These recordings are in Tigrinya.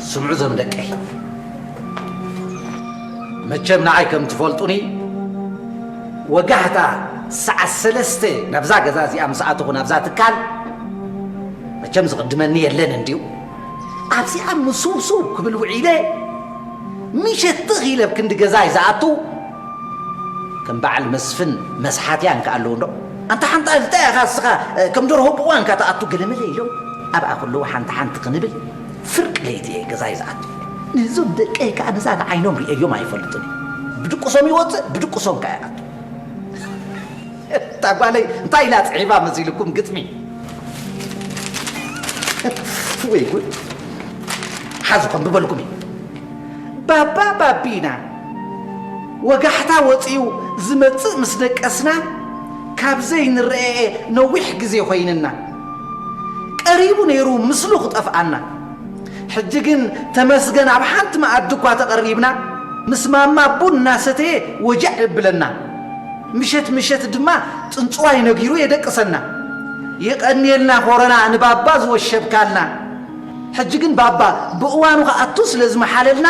ስምዑ ዞም ደቀይ፣ መቸም ንዓይ ከም ትፈልጡኒ፣ ወጋሕታ ሰዓት ሰለስተ ናብዛ ገዛ እዚኣ ምስ ኣተኹ፣ ናብዛ ትካል፣ መቸም ዝቕድመኒ የለን እንድዩ። ኣብዚኣ ምስውስው ክብል ውዒለ፣ ምሸት ትኽ ኢለ ኣብ ክንዲ ገዛይ ዝኣቱ፣ ከም በዓል መስፍን መስሓትያ እንከ ኣለዉ እንዶ፣ ኣንታ ሓንጣል እንታይ ኢኻ እስኻ፣ እ፣ ከም ደርሆ ብእዋንካ ትኣቱ ገለመለ ኢሎም ኣብኣ ከለዉ ሓንቲ ሓንቲ ክንብል ፍርቂ ለይቲ እየ ገዛይ ዝኣቱ። ነዞም ደቀይ ከኣ ነዛ ንዓይኖም ርእየዮም ኣይፈልጡን እየ። ብድቁሶም ይወጽእ፣ ብድቁሶም ከኣ ይኣቱ። እታ ጓለይ እንታይ ኢላ ጽዒባ መሲልኩም ግጥሚ? ወይ ጉድ! ሓዙ ከንብበልኩም እዩ። ባባ ባቢና፣ ወጋሕታ ወጺኡ ዝመጽእ ምስ ደቀስና፣ ካብ ዘይንረኣየ ነዊሕ ግዜ ኮይንና። ቀሪቡ ነይሩ ምስሉ ክጠፍኣና። ሕጂ ግን ተመስገን ኣብ ሓንቲ መኣዲ እኳ ተቐሪብና፣ ምስ ማማ ቡን እናሰተየ ወጃዕ የብለና። ምሸት ምሸት ድማ ጽንጽዋይ ነጊሩ የደቅሰና። የቐንየልና ኮረና ንባባ ዝወሸብካልና። ሕጂ ግን ባባ ብእዋኑ ክኣቱ ስለ ዝመሓለልና፣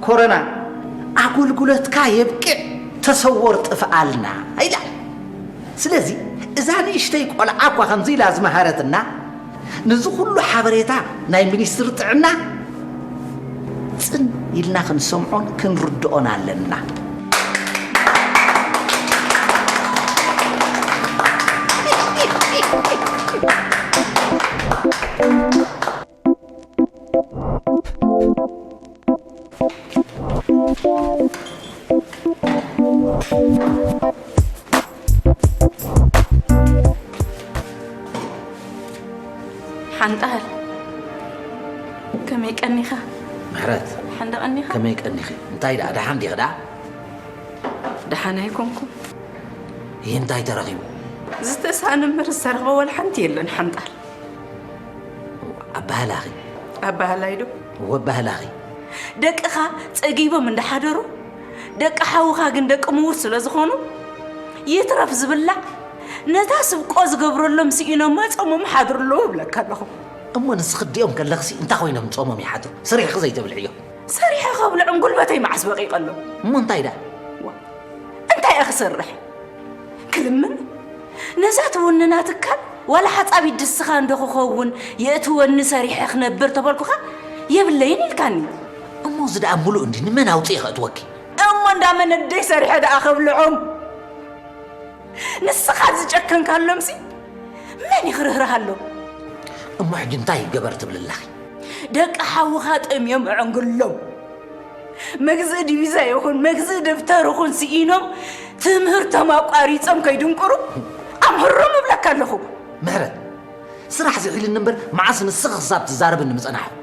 ኮረና ኣገልግሎትካ የብቅዕ፣ ተሰወር ጥፍኣልና ኢላ። ስለዚ እዛ ንእሽተይ ቆልዓ እኳ ከምዚ ኢላ ዝመሃረትና፣ ነዚ ኩሉ ሓበሬታ ናይ ሚኒስትሪ ጥዕና ጽን ኢልና ክንሰምዖን ክንርድኦን ኣለና። ሓንጣል፣ ከመይ ቀኒኻ? ምሕረት፣ ሓንደ ቀኒኻ? ከመይ ቀኒኺ? እንታይ ደኣ፣ ደሓን ዲኺ ደኣ? ደሓን ኣይኮንኩን። ይህ እንታይ ተረኺቡ? ዝተሳእነ እምበር ዝተረኽበ ዋላ ሓንቲ የለን ሓንጣል። ኣባህላኺ። ኣባህላይ ዶ? እወ፣ ኣባህላኺ። ደቅኻ ጸጊቦም እንዳሓደሩ፣ ደቂ ሓውኻ ግን ደቂ ምዉት ስለ ዝኾኑ፣ ይትረፍ ዝብላዕ፣ ነታ ስብቆ ዝገብረሎም ስኢኖሞ ጾሞም ሓድሩ ኣለዉ እብለካ ኣለኹ። እሞ ንስኺ ትድዮም ከለኽሲ እንታይ ኮይኖም ጾሞም ይሓድሩ? ሰሪሕኺ ዘይተብልዕዮም? ሰሪሐ ከብልዖም ጉልበተይ መዓስ በቒቐሎም? እሞ እንታይ ደኣ? ዋ፣ እንታይ እየ ክሰርሕ? ክልምን? ነዛ ትውንና ትካል ዋላ ሓጻቢት ድስኻ እንዶ ክኸውን የእትወኒ ሰሪሐ ክነብር ተበልኩኻ የብለይን ኢልካኒ። እሞ እዚ ደኣ ምሉእ እንዲ ንመን ኣውጽኤ ከእትወኪ? እሞ እንዳ መነደይ ሰሪሐ ደኣ ከብልዖም? ንስኻ ዝጨከንካሎምሲ መን ይኽርህርሃሎም? እሞ ሕጂ እንታይ ይገበር ትብል ኣለኺ? ደቂ ሓውኻ ጠምዮም ኣዕንግሎም። መግዝኢ ዲቪዛ ይኹን መግዝኢ ደብተር ይኹን ስኢኖም ትምህርቶም ኣቋሪጾም ከይድንቁሩ ኣምህሮም እብለካ ኣለኹ። ምሕረት፣ ስራሕ ዝሒልኒ እምበር መዓስ ንስኺ ክሳብ ትዛረብኒ ምጸናሕኩ።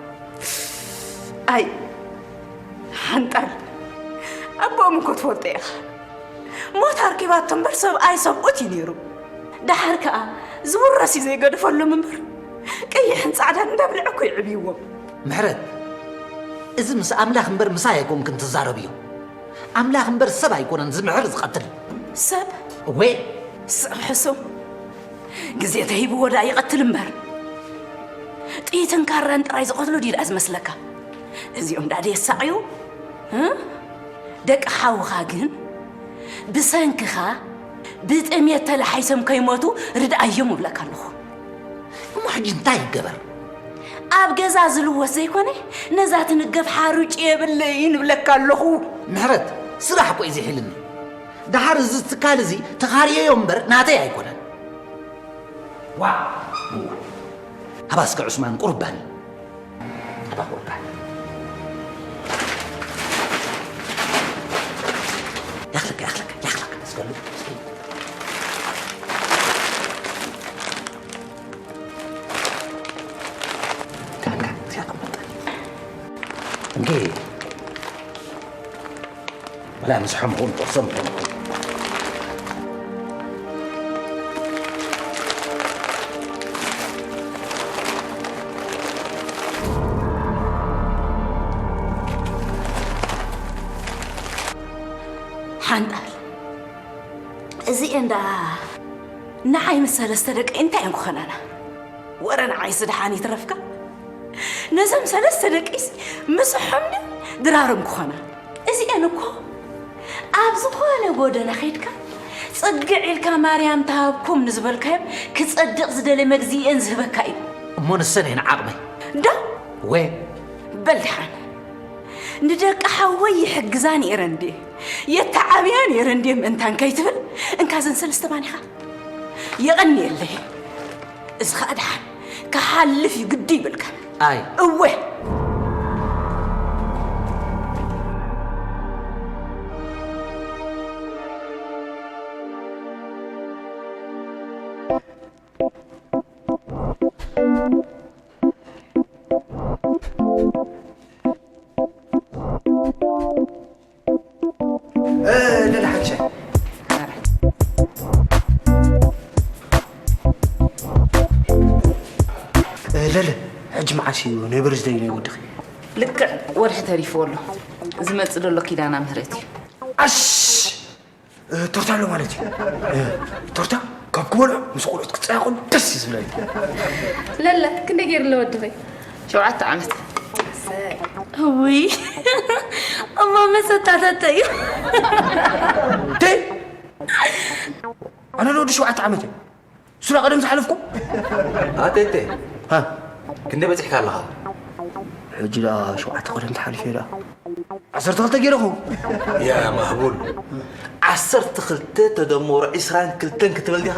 ኣይ ሓንጣል፣ ኣቦኦም እኮ ትፈልጦ ኢኻ። ሞት ኣርኪባቶ እምበር ሰብኣይ ሰብኡት እዩ ነይሩ። ደሓር ከኣ ዝውረስ እዩ ዘይገድፈሎም እምበር ቀይሕን ጻዕዳን እንዳብልዐ እኮ ይዕብይዎም። ምሕረት፣ እዚ ምስ ኣምላኽ እምበር ምሳይ ኣይኮንክን ትዛረብዮ። ኣምላኽ እምበር ሰብ ኣይኮነን ዝምሕር ዝቐትል። ሰብ? እወ። ሰብ ሕሱም። ግዜ ተሂብዎ ደኣ ይቐትል እምበር። ጥይትን ካራን ጥራይ ዝቐትሎ ድዩ ደኣ ዝመስለካ? እዚኦም ደኣ ደየሳቕዩ? እ? ደቂ ሓውኻ ግን ብሰንክኻ ብጥሜት ተለሓይሶም ከይሞቱ ርድኣዮም እብለካ ኣለኹ። እሞ ሕጂ እንታይ ይገበር? ኣብ ገዛ ዝልወስ ዘይኮነ፣ ነዛ ትንገፍ ሓሩጭ የብለይ ንብለካ ኣለኹ። ምሕረት፣ ስራሕ እኮ እዩ ዝሒልኒ። ደሓር እዚ ትካል እዚ ተኻርየዮ እምበር ናተይ ኣይኮነን። ዋ! ሃባ እስከ ዑስማን ቁርባን። ሃባ ቁርባን። ያኽለካ፣ ያኽለካ፣ ያኽለካ፣ እስከ ሉ፣ እስከ ሉ። ካንካ፣ እዚኣ ተቐመጥ። እንዴ፣ ወላ ምስሖም ኹን፣ ቁርሶም ኹን። ሓንጣል፣ እዚኤን ደኣ ንዓይ ምስ ሰለስተ ደቀይ እንታይ እየን ክኾናና? ወረ ንዓይስ ደሓን ይትረፍካ። ነዞም ሰለስተ ደቀይስ ምስሖም ድዩ ድራሮም ክኾና? እዚኤን እኮ ኣብ ዝኾነ ጎደና ኸይድካ ጽግዕ ኢልካ ማርያም ትሃብኩም ንዝበልካዮም ክጸድቕ ዝደለ መግዝኢ እየን ዝህበካ እዩ። እሞ ንሰን እየን ዓቕመይ። ዶ? ወ- በል ደሓን። ንደቂ ሓወይ ይሕግዛ ነይረ እንዴ? የተዓብያ ነይረ እንዴ ምእንታን ከይትብል፣ እንካ ዘን ሰለስተ ባኒኻ። የቐንየለይ። እዚ ኸኣ ደሓን ክሓልፍ እዩ ግዲ ይብልካ። ኣይ። እወ። እ፣ ለለ ሓቂ ሻሂ። እ፣ ለለ፣ ሕጂ መዓስ እዩ ናይ በርዝደይ ናይ ወድኺ? ልክዕ ወርሒ ተሪፍዎ ኣሎ። ዝመጽእ ዘሎ ኪዳና ምህረት እዩ። ኣሽ! እ፣ ቶርታ ኣሎ ማለት እዩ። እ፣ ቶርታ ካብ ክበልዖ ምስ ቆልዑት ክጸያቑን ደስ እዩ ዝብለኒ። ለለ፣ ክንደይ ገይሩ ኣሎ ወድኺ? ሸውዓተ ዓመት። እውይ፣ እሞ መሰታተተ እዩ። ቴ! ኣነ ዶ ወዲ ሸውዓተ ዓመት እየ? ሱራ ቀደም ዝሓለፍኩ? ኣቴቴ። ሃ? ክንደይ በጺሕካ ኣለኻ? ሕጂ ደኣ ሸውዓተ ቀደም ተሓሊፈ ደኣ። ዓሰርተ ክልተ ገይረ ኹ። ያ ማህቡል። ዓሰርተ ክልተ ተደመሩ ዕስራን ክልተን ክትብል ዲኻ?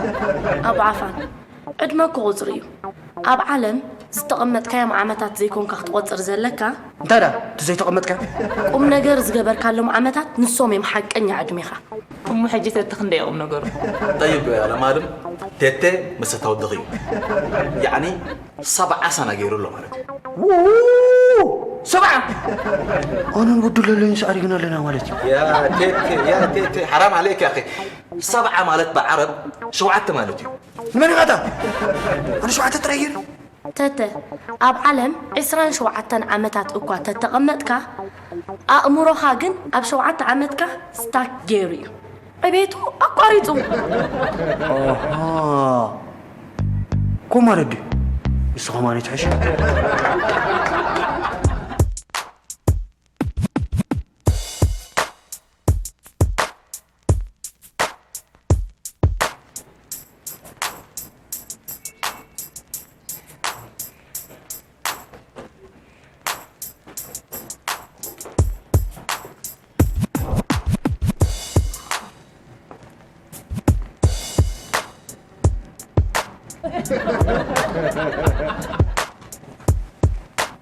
ኣብ ዓፋን፣ ዕድመ እኮ ቁጽሪ እዩ። ኣብ ዓለም ዝተቐመጥካዮም ዓመታት ዘይኮንካ ክትቆጽር ዘለካ። እንታይ ደኣ? እቲ ዘይተቐመጥካ? ቁም ነገር ዝገበርካሎም ዓመታት ንሶም እዮም ሓቀኛ ዕድሜኻ። እሞ ሕጂ ተተ ክንደይ ቁም ነገሩ? ጠይብ፣ ለማድም ቴቴ ምስ ተወድኺ፣ ያዕኒ ሰብዓ ሰና ገይሩ ኣሎ ማለት እዩ። ውኡ! ሰብዓ! ኣነን ወዱ ለለይን ሰኣሪግና ኣለና ማለት እዩ። ያ ቴቴ፣ ያ ቴቴ፣ ሓራም ዓለይክ ያ ኣኺ። ሰብዓ ማለት ብዓረብ ሸውዓተ ማለት እዩ። ንመን ይቐታ? ኣነ ሸውዓተ ጥራይ ገይሩ። ተተ፣ ኣብ ዓለም ዕስራን ሸውዓተን ዓመታት እኳ ተተቐመጥካ፣ ኣእምሮኻ ግን ኣብ ሸውዓተ ዓመትካ ስታክ ገይሩ እዩ። ዕቤቱ ኣቋሪጹ። ኣሃ። ኮ ማለት ድዩ? ንስኻ ማለት ትሕሽ።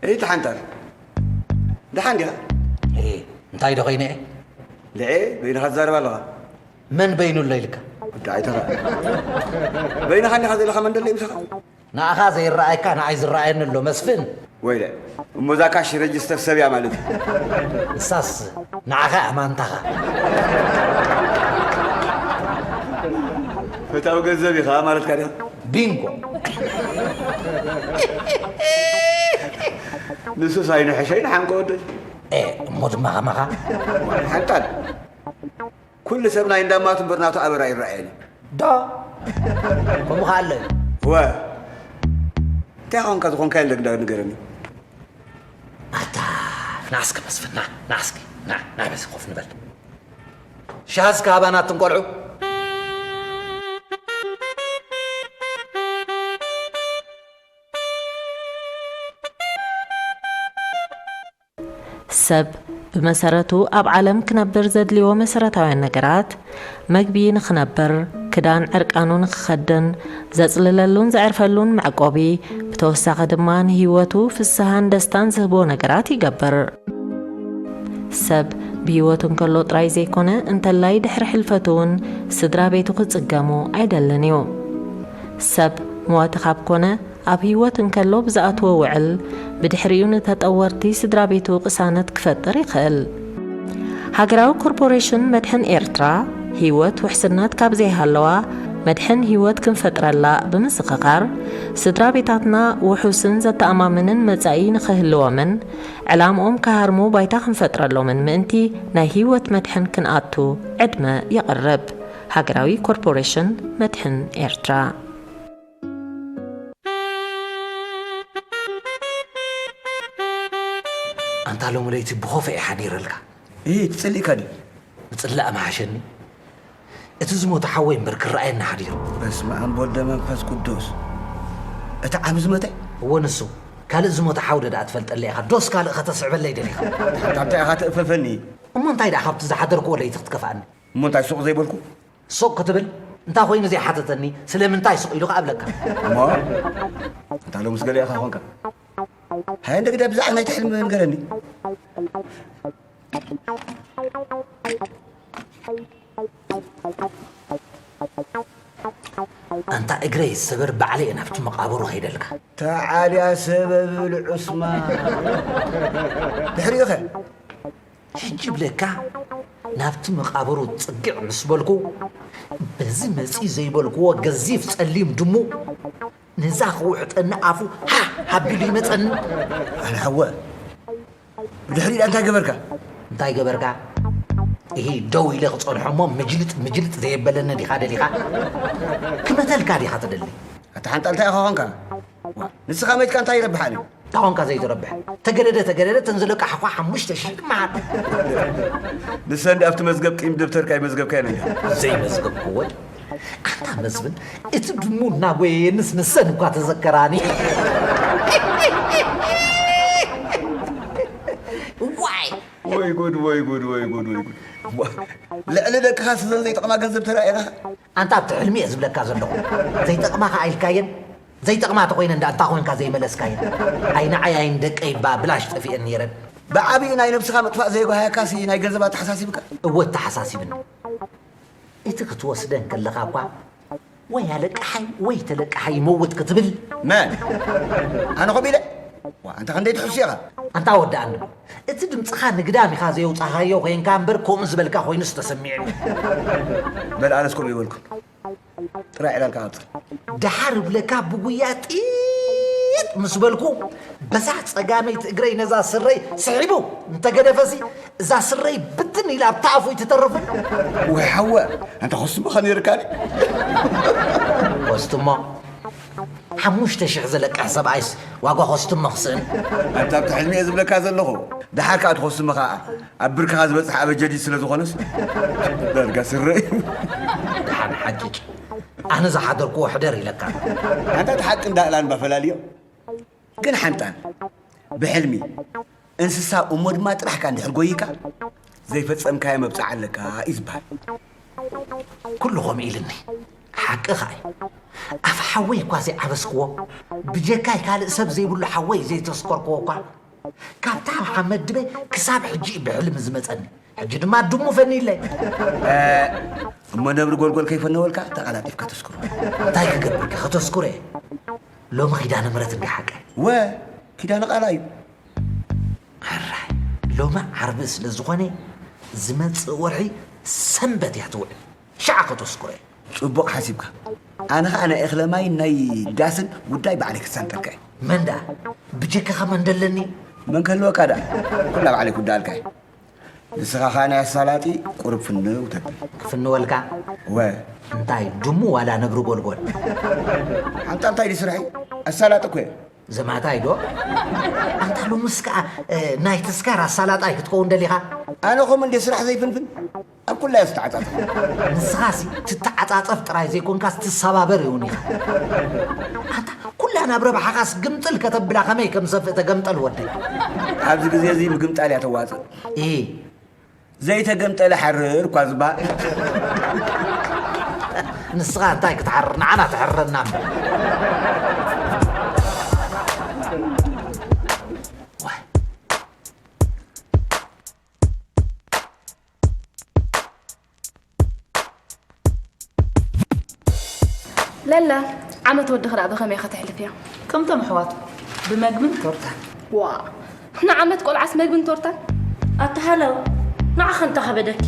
እይ ተሓንታል፣ ደሓን ዲኻ? እይ፣ እንታይ ዶ ኮይነ እየ? ልዔ፣ በይንኻ ትዛረብ ኣለኻ። መን በይኑ ኣሎ ኢልካ? ጉዳይ ኣይተኻ። በይንኻ እንዲኻ ዘለኻ፣ መን ደሎ እዩ ምሳኻ? ንኣኻ ዘይረኣየካ ንኣይ ዝረኣየኒ ኣሎ መስፍን። ወይለ፣ እሞ እዛ ካሽ ረጅስተር ሰብ እያ ማለት እዩ። ንሳስ ንዓኻ ኣማንታኻ። ፈታዊ ገንዘብ ኢኻ ማለትካ ዲኻ? ቢንጎ። ንሱስ ኣይንሕሸይ ንሓንቆ ወደይ። ኤ፣ እሞ ድማ ከማኻ። ሓንጣል። ኩሉ ሰብ ናይ እንዳማቱ እምበር ናቱ ኣበራ ይረኣየኒ። ዶ? ከምኡ ከኣ ኣሎ እዩ። ወ። እንታይ ኾንካ ዝኾንካ የለ ግዳ ንገረኒ። ኣታ፣ ና እስከ መስፍን፣ ና፣ ና እስኪ፣ ና፣ ና በዚ ኮፍ ንበል። ሻሂ እስከ ሃባ ናትን ቆልዑ። ሰብ ብመሰረቱ ኣብ ዓለም ክነብር ዘድልዮ መሰረታውያን ነገራት፣ መግቢ ንኽነብር፣ ክዳን ዕርቃኑ ንኽኸድን፣ ዘጽልለሉን ዘዕርፈሉን መዕቆቢ፣ ብተወሳኺ ድማ ንህይወቱ ፍስሃን ደስታን ዝህቦ ነገራት ይገብር። ሰብ ብህይወቱ እንከሎ ጥራይ ዘይኮነ፣ እንተላይ ድሕሪ ሕልፈቱ እውን ስድራ ቤቱ ክጽገሙ ኣይደልን እዩ። ሰብ መዋቲ ካብ ኮነ፣ ኣብ ህይወት እንከሎ ብዝኣትዎ ውዕል፣ ብድሕሪኡ ንተጠወርቲ ስድራ ቤቱ ቅሳነት ክፈጥር ይኽእል። ሃገራዊ ኮርፖሬሽን መድሕን ኤርትራ፣ ህይወት ውሕስነት ካብ ዘይሃለዋ፣ መድሕን ህይወት ክንፈጥረላ ብምዝኽኻር፣ ስድራ ቤታትና ውሑስን ዘተኣማምንን መጻኢ ንኽህልዎምን፣ ዕላምኦም ክሃርሙ ባይታ ክንፈጥረሎምን ምእንቲ፣ ናይ ህይወት መድሕን ክንኣቱ ዕድመ የቕርብ። ሃገራዊ ኮርፖሬሽን መድሕን ኤርትራ። ኣንታ ሎሚ ለይቲ ብኾፈ እየ ሓዲረልካ። እይ፣ ትጽሊእካ ድዩ? ምጽላእ ምሓሸኒ። እቲ ዝሞተ ሓወይ እምበር ክረኣየኒ ሓዲሩ። በስመ ኣብ ወወልድ ወመንፈስ ቅዱስ። እቲ ዓቢ ዝመተ? እወ፣ ንሱ። ካልእ ዝሞተ ሓው ዶ ደኣ ትፈልጠለይ ኢኻ? ዶስ ካልእ ከተስዕበለይ ደሊኻ? ሓንታ እንታይ ኢኻ ትእፈፈኒ? እሞ እንታይ ደኣ ካብቲ ዝሓደርክዎ ለይቲ ክትከፍኣኒ? እሞ እንታይ ሱቕ ዘይበልኩ? ሱቕ ክትብል? እንታይ ኮይኑ ዘይሓተተኒ? ስለምንታይ ሱቕ ኢሉ ከኣ እብለካ? እሞ? ኣንታ ሎምስ ገለ ኢኻ ኾንካ። ሃየ፣ እንደ ግዳ ብዛዕባ ናይቲ ሕልሚ ንገረኒ። ኣንታ እግረይ ዝሰበር ባዕለይ እየ ናብቲ መቓብሩ ከይደልካ። ተዓልያ ሰበብል ዑስማ። ድሕሪኡ ኸ? ሕጂ ብለካ ናብቲ መቓብሩ ጽግዕ ምስ በልኩ፣ በዚ መጺ ዘይበልክዎ ገዚፍ ጸሊም ድሙ ነዛ ክውሕጠኒ ኣፉ ሃ ኣቢሉ ይመጸኒ። ኣነ ሓወ፣ ብድሕሪኡ እንታይ ገበርካ? እንታይ ገበርካ? እሂ፣ ደው ኢለ ክጸንሖ እሞ ምጅልጥ ምጅልጥ ዘየበለኒ ዲኻ ደሊኻ? ክመተልካ ዲኻ ትደሊ? ኣታ ሓንጣል እንታይ ኢኻ ኾንካ? ዋ፣ ንስኻ መይትካ እንታይ ይረብሓኒ? እንታይ ኾንካ ዘይትረብሕ? ተገደደ ተገደደ ተን ዝለቃሕኳ ሓሙሽተ ሽሕ ድማ። ንሰን ኣብቲ መዝገብ ቂም ደብተርካ ይመዝገብካየን እንዲኻ? ዘይመዝገብክወን? ኣታ መስፍን፣ እቲ ድሙ እናጎየየንስ ንሰን እኳ ተዘከራኒ። ዋይ! ወይ ጉድ፣ ወይ ጉድ፣ ወይ ጉድ፣ ወይ ጉድ። ዋ፣ ልዕሊ ደቅኻ ስለ ዘይጠቕማ ገንዘብ ተራእየኻ? ኣንታ ኣብቲ ሕልሚ እየ ዝብለካ ዘለኹ። ዘይጠቕማ ከኣ ኢልካየን? ዘይጠቕማ ተኾይነ እንዳ እንታይ ኮንካ ዘይመለስካየን? ኣይ ንዓይ ኣይን ደቀይ እባ ብላሽ ጠፊኤን ነይረን። ብዓቢኡ ናይ ነብስኻ ምጥፋእ ዘየጓህየካሲ ናይ ገንዘብ ኣተሓሳሲብካ? እወ ኣተሓሳሲብኒ። እቲ ክትወስደን ከለኻ እኳ ወይ ኣለቃሓይ ወይ ተለቃሓይ ይመውት ክትብል። መን? ኣነ ከምኡ ኢለ? ዋ፣ ኣንታ ክንደይ ትሕሱ ኢኻ? ኣንታ ወዲ ኣንዶ፣ እቲ ድምፅኻ ንግዳም ኢኻ ዘየውፃኻዮ ኮይንካ እምበር ከምኡ ዝበልካ ኮይኑስ ተሰሚዑኒ። በል ኣነስ ከምኡ ይበልኩ። ጥራይ ዕላልካ ቀጽል። ደሓር እብለካ ብጉያ ጢጥ ምስ በልኩ፣ በዛ ጸጋመይቲ እግረይ ነዛ ስረይ ስሒቡ እንተገደፈሲ፣ እዛ ስረይ ብትን ኢላ ኣብታ ኣፉይ ትተርፍ። ወይ ሓወ፣ ኣንታ ኮስትሞ ከ ነይርካ ድዩ? ኮስትሞ? ሓሙሽተ ሽሕ ዘለቅሕ ሰብኣይስ ዋጋ ኮስትሞ ክስእን? ኣንታ ኣብቲ ሕልሚ እየ ዝብለካ ዘለኹ። ደሓር ከኣ እቲ ኮስትሞ ከኣ ኣብ ብርክኻ ዝበጽሕ ኣበጀዲድ ስለ ዝኾነስ፣ ዳርጋ ስረ እዩ። ደሓን ሓቂቂ። ኣነ ዝሓደርክዎ ሕደር ኢለካ። ኣንታ እቲ ሓቂ እንዳ እላን ባፈላልዮ። ግን ሓንጣን፣ ብሕልሚ፣ እንስሳ እሞ ድማ ጥራሕካ እንድሕር ጎይካ፣ ዘይፈጸምካዮ መብጽዓ ኣለካ እዩ ዝበሃል። ኩሉ ከምኡ ኢልኒ። ሓቂ ኸኣ እዩ። ኣፍ ሓወይ እኳ ዘይዓበስክዎ፣ ብጀካይ ካልእ ሰብ ዘይብሉ ሓወይ ዘይተስከርክዎ እኳ፣ ካብታ ኣብ ሓመድ ድበ ክሳብ ሕጂ እዩ ብሕልሚ ዝመጸኒ። ሕጂ ድማ ድሙ ፈንይለይ። እሞ ነብሪ ጎልጎል ከይፈነወልካ ተቐላጢፍካ ተስክሮ። እንታይ ክገብር ከተስክሮ እየ? ሎሚ ኪዳነ ምሕረት እንዲ ሓቀ። ወ፣ ኪዳነ ቃላ እዩ። ሕራይ፣ ሎሚ ዓርቢ ስለ ዝኾነ፣ ዝመጽእ ወርሒ ሰንበት እያ ትውዕል። ሽዓ ከተስክሮ እየ። ጽቡቕ ሓሲብካ። ኣነ ኸኣ ናይ እኽለ ማይን ናይ ዳስን ጉዳይ ባዕለይ ክሳንጠልካ እየ። መን ደኣ? ብጀካኻ መን ደለኒ? መን ከህልወካ ደኣ? ኩላ ባዕለይ ክውድኣልካ እየ። ንስኻ ኸኣ ናይ ኣሳላጢ ቁሩብ ፍንው ተብል። ክፍንወልካ? ወ። እንታይ ድሙ ዋላ ነብሪ ጎልጎል? ሓንታ እንታይ ድዩ ስራሐይ? ኣሳላጢ እኮ እየ። ዘማታይ ዶ? ኣንታ ሎምስ ከኣ፣ እ፣ ናይ ተስካር ኣሳላጣይ ክትከውን ደሊኻ? ኣነ ኸም እንደ ስራሕ ዘይፍንፍን ኣብ ኩላ እየ ዝተዓጻጸፍ። ንስኻሲ ትተዓጻጸፍ ጥራይ ዘይኮንካስ ትሰባበር እውን ኢኻ። ኣንታ ኩላ ናብ ረብሓኻስ ግምጥል ከተብላ ከመይ ከም ሰፍእ ተገምጠል ወደይ። ኣብዚ ግዜ እዚ ምግምጣል እያ ተዋጽእ። እ። ዘይተገምጠለ ሓርር እኳ ዝበሃል። ንስኻ እንታይ ክትሓርር? ንዓና ትሕርረና እምበር። ዋይ። ለለ፣ ዓመት ወድኺ ደኣ ብኸመይ ኢኻ ተሕልፍያ? ከምቶም ኣሕዋቱ፣ ብመግብን ቶርታን። ዋ፣ ንዓመት ቆልዓስ መግብን ቶርታን? ኣታ ሃለው፣ ንዓኺ እንታይ ከበደኪ?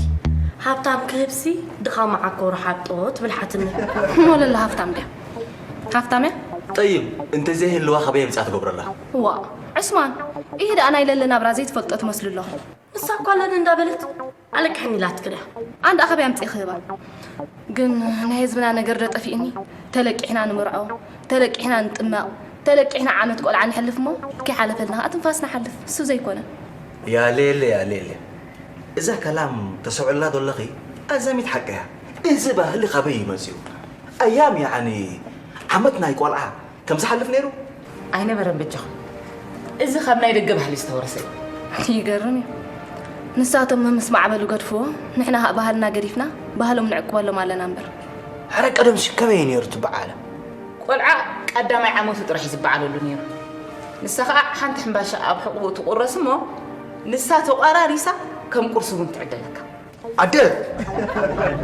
ሃብታም ክህብሲ፣ ድኻ መዓኮሩ ሓብጦ ትብል ሓትኒ። እሞ ለለ ሃብታም ድያ? ሃብታም እያ? ጠይብ፣ እንተዘይህልዋ ካበይ ኣምጺኣ ትገብረላ? ዋ፣ ዑስማን፣ ኢሂ ደኣ ናይ ለለ ናብራ ዘይትፈልጦ ትመስሉ ኣለኹም። ንሳ እኳ ለን እንዳበለት ኣለቅሕኒ ኢላትኪ ድያ? ኣንዳ ኣኸበይ ኣምጺእ ክህባ። ግን ናይ ህዝብና ነገር ዶ ጠፊእኒ? ተለቂሕና ንምርዖ፣ ተለቂሕና ንጥመቕ፣ ተለቂሕና ዓመት ቆልዓ ንሕልፍ እሞ፣ ከይሓለፈልና ኸኣ ትንፋስ ንሓልፍ። እሱ ዘይኮነ። ያ ሌለ፣ ያ ሌለ። እዛ ከላም ተሰውዕላ ዶ ኣለኺ? ኣዛሚት ሓቂ እያ። እዚ ባህሊ ካበይ እዩ መጺኡ? ኣያም ያዕኒ ዓመት ናይ ቆልዓ ከም ዝሓልፍ ነይሩ? ኣይነበረን በጃኹም። እዚ ካብ ናይ ደገ ባህሊ ዝተወረሰ እዩ። ይገርም እዩ። ንሳቶም ምምስ ማዕበሉ ገድፍዎ፣ ንሕና ኸኣ ባህልና ገዲፍና፣ ባህሎም ንዕቅበሎም ኣለና እምበር። ሕረ ቀደምሲ ከመይ እዩ ነይሩ ትበዓለ? ቆልዓ ቀዳማይ ዓመቱ ጥራሕ እዩ ዝበዓለሉ ነይሩ። ንሳ ኸኣ ሓንቲ ሕምባሻ ኣብ ሕቕኡ ትቑረስ እሞ፣ ንሳ ተቋራሪሳ ከም ቁርሲ እውን ትዕደለካ። ኣደ፣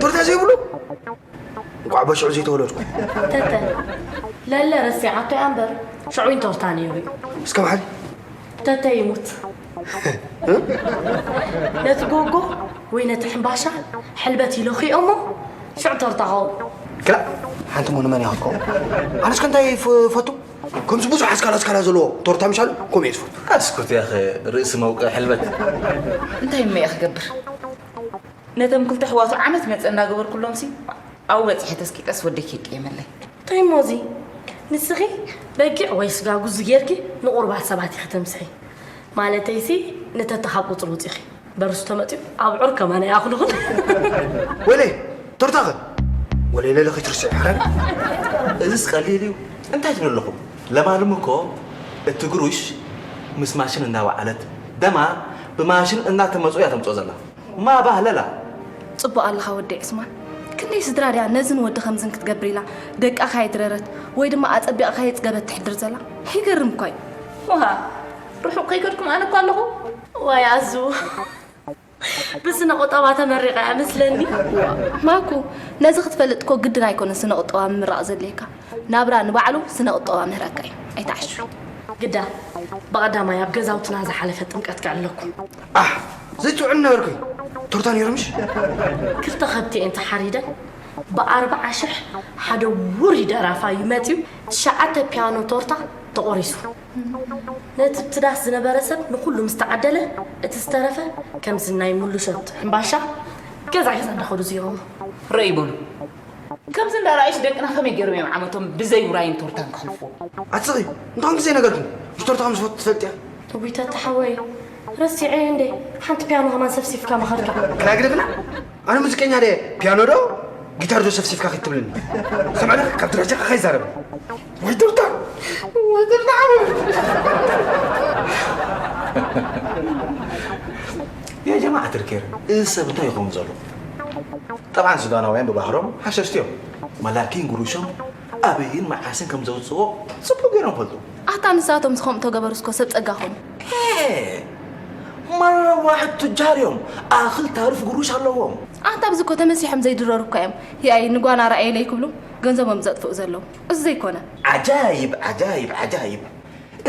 ቶርታ ዘይብሉ? እንቋዕ በሽዑ ዘይተወለድኩ። ተተ፣ ለለ ረሲዓቶ እያ እምበር፣ ሽዑ ቶርታ ነይሩ እዩ። እስከ መሓሪ። ተተ ይሙት። ነቲ ጎጎ ወይ ነቲ ሕምባሻ ሕልበት ይለኽዮ እሞ፣ ሽዑ ቶርታ ኸውን። ክላእ፣ ሓንቲ እሞ ንመን እያ ክትከውን? ኣነስ ከ እንታይ ይፈቱ? ከምዚ ብዙሕ ኣስካላ ኣስካላ ዘለዎ ቶርታ ምሻሉ፣ ከምኡ እየ ዝፈቱ። ኣስኩት ያኸ ርእሲ መውቀ ሕልበት። እንታይ እሞ እየ ክገብር? ነቶም ክልተ ኣሕዋቱ ዓመት መጸ እናገበርኩሎምሲ፣ ኣብኡ በጺሐ ተስቂጠስ ወደይ ከይቀየመለይ። እንታይ እሞ እዚ? ንስኺ በጊዕ ወይ ስጋ ጉዚ ጌርኪ ንቑርባት ሰባት ኢኺ ተምስሒ። ማለተይሲ፣ ንተተኻ ቁጽሪ ውጺኺ። በርሱ ተመጺኡ ኣብዑር ከማን ኣይኣኽሉኽን። ወይለይ፣ ቶርታኸ? ወለይ ለለ ከይትርስዒ፣ ሓራይ። እዝስ ቀሊል እዩ። እንታይ ትብሉ ኣለኹም? ለማልም እኮ እቲ ግሩሽ ምስ ማሽን እናወዓለት፣ ደማ ብማሽን እናተመጽኡ እያ ተምጽኦ ዘላ። ማባህለላ። ጽቡቕ ኣለኻ ወዲ ዑስማን። ክንደይ ስድራ ድያ ነዝን ወዲ ከምዝን ክትገብር ኢላ ደቃ ካየድረረት ወይ ድማ ኣጸቢቓ ካየጽገበት ትሕድር ዘላ? ይገርም እኳ እዩ። ውሃ፣ ርሑቕ ከይከድኩም ኣነ እኳ ኣለኹ። ዋይ ኣዙ፣ ብስነ ቁጠባ ተመሪቓ እያ መስለኒ። ማኩ፣ ነዚ ክትፈልጥ እኮ ግድን ኣይኮነን ስነ ቁጠባ ምምራቕ ዘድልየካ። ናብራ ንባዕሉ ስነ ቁጠባ ምህረካ እዩ። ኣይትዓሹ። ግዳ፣ ብቐዳማይ ኣብ ገዛውትና ዝሓለፈ ጥምቀት ከዕልለኩም። ኣሕ፣ ዘይትውዕል ነበርኩ። ቶርታ ነይሩ ምሽ? ክልተ ከብቲ እየን ተሓሪደን፣ ብኣርብዓ ሽሕ ሓደ ውሩይ ደራፋይ መጺኡ፣ ትሽዓተ ፒያኖ ቶርታ ተቖሪሱ። ነቲ ኣብቲ ዳስ ዝነበረ ሰብ ንኹሉ ምስ ተዓደለ፣ እቲ ዝተረፈ ከምዚ ናይ ሙሉሸት ሕምባሻ ገዛ ገዛ እንዳኸዱ ዝህቦም። ርኣይ በሉ። ከምዚ እንዳረኣዩስ ደቅና ከመይ ገይሮም እዮም ዓመቶም ብዘይ ውራይን ቶርታን ከሕልፍዎ? ኣትስቒ፣ እንታይ ግዜ ነገርኩ? ብቶርታ ከም ዝፈቱ ትፈልጥ እያ። እውይ ተታ ሓወይ፣ ረሲዐ እንዴ፣ ሓንቲ ፒያኖ ከማን ሰብሲፍካ ምኸድካ። ክራይ ግደፍና? ኣነ ሙዚቀኛ ድየ፣ ፒያኖ ዶ ጊታር ዶ ሰብሲፍካ ክትብልኒ? ሰምዕና፣ ካብ ትረጀኻ ከይዛረብ። ወይ ቶርታ! ወይ ቶርታ ሓወይ! ያ ጀማዓ ትርኬር፣ እዚ ሰብ እንታይ ይኸውን ዘሎ? ጠብዓን ሱዳናውያን ብባህሮም ሓሸሽቲ እዮም። መላኪን ጉሩሾም ኣበይን መዓስን ከም ዘውፅኦ ፅቡቅ ገይሮም ፈልጡ። ኣታ ንሳቶም ዝኸምኡ ተገበሩ እስኮ ሰብ ጸጋ ኾኑ። ኤ፣ መረዋሕድ ቱጃር እዮም። ኣኽል ታርፍ ግሩሽ ኣለዎም። ኣታ ኣብዚ እኮ ተመሲሖም ዘይድረሩ እኮ እዮም። ያይ ንጓና ረኣየለይ ክብሉ ገንዘቦም ዘጥፍኡ ዘለዉ። እዚ ዘይኮነ። ዓጃይብ፣ ዓጃይብ፣ ዓጃይብ።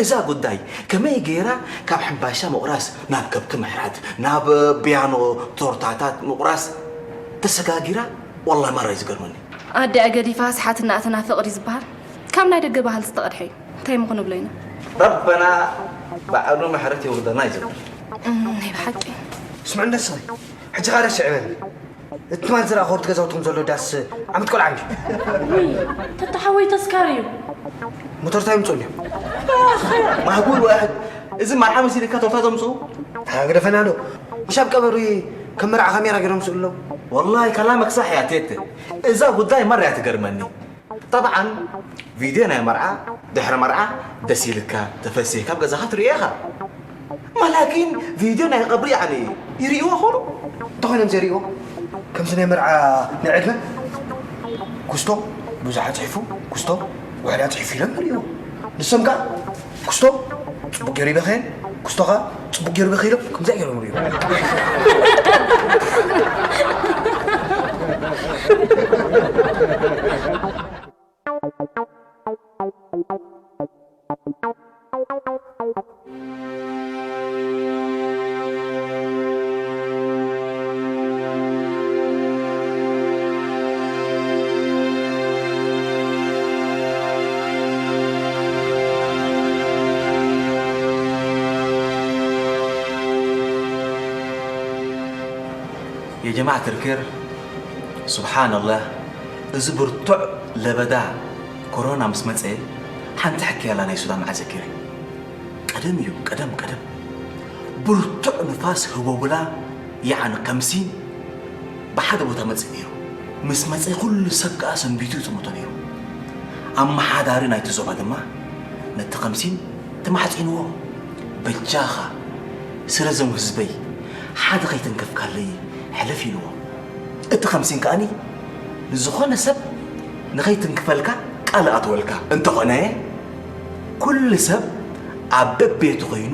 እዛ ጉዳይ ከመይ ገይራ ካብ ሕምባሻ ምቑራስ ናብ ከብቲ ምሕራድ፣ ናብ ቢያኖ ቶርታታት ምቑራስ ተሰጋጊራ፣ ወላሂ ማራ እዩ ዝገርመኒ። ኣዲኣ ገዲፋ ኣስሓትና እትናፍቕ ድዩ ዝበሃል? ካብ ናይ ደገ ባህሊ ዝተቐድሐ እዩ። እንታይ እሞ ክንብሎ ኢና? ረበና ባዕሉ ምሕረት የውርደና እዩ ዝብል። እም፣ ናይ ብሓቂ። ስምዕ እንደሰይ፣ ሕጂ ኻደ ሽዕበኒ። እቲ ትማል ዝረኣኹ ኣብቲ ገዛውትኹም ዘሎ ዳስ ዓመት ቆልዓ እንድዩ። ውይ፣ ተተሓወይ ተስካር እዩ። ሞተር እንታይ ምጽኡ እንድዮም? ማህቡል ዋሕድ፣ እዚ መርዓ መሲልካ ቶርታ ዘምጽኡ? ኣግደፈና ዶ? ምሽ ኣብ ቀበሪ ከም መርዓ ካሜራ ገይሮም ስእሉ ኣለዉ። ወላሂ ከላመክ ሳሕ እያ ቴተ። እዛ ጉዳይ መር እያ ትገርመኒ። ጠብዓን ቪድዮ ናይ መርዓ፣ ድሕሪ መርዓ ደስ ኢልካ፣ ተፈሲህካ ኣብ ገዛኻ ትርእዮ ኢኻ። ማላኪን ቪድዮ ናይ ቀብሪ ያዕኒ ይርእይዎ ኾኑ? እንተኾይኖም ዘይርእይዎ? ከምዚ ናይ መርዓ ናይ ዕድመ? ኩስቶ ብዙሕ ኣጽሒፉ፣ ኩስቶ ውሕድ ኣጽሒፉ ኢሎም ይርእይዎ። ንሶም ከኣ ኩስቶ ጽቡቅ ገይሩ ይበኸየን፣ ኩስቶ ከኣ ጽቡቅ ገይሩ ይበኸይሎም፣ ከምዚኣ ገይሮም ይርእይዎ። የጀማዕ ትርክር፣ ሱብሓነላህ፣ እዚ ብርቱዕ ለበዳ ኮሮና ምስ መጸ፣ ሓንቲ ሕክያላ ናይ ሱዳን መዓዘኪረ። ቀደም እዩ፣ ቀደም፣ ቀደም። ብርቱዕ ንፋስ ህቦብላ፣ ያዕኒ ከምሲን፣ ብሓደ ቦታ መጽእ ነይሩ። ምስ መጸ ኩሉ ሰብ ከኣ ሰንቢቱ ይጥምቶ ነይሩ። ኣመሓዳሪ ናይቲ ዞባ ድማ ነቲ ከምሲን ተማሕጺንዎ፣ "በጃኻ፣ ስለ እዞም ህዝበይ ሓደ ከይተንከፍካለይ ሕለፍ" ኢልዎ። እቲ ከምሲን ከኣኒ ንዝኾነ ሰብ ንኸይትንክፈልካ ቃል ኣትወልካ። እንተኾነ፣ ኩሉ ሰብ ኣብ በቤቱ ኾይኑ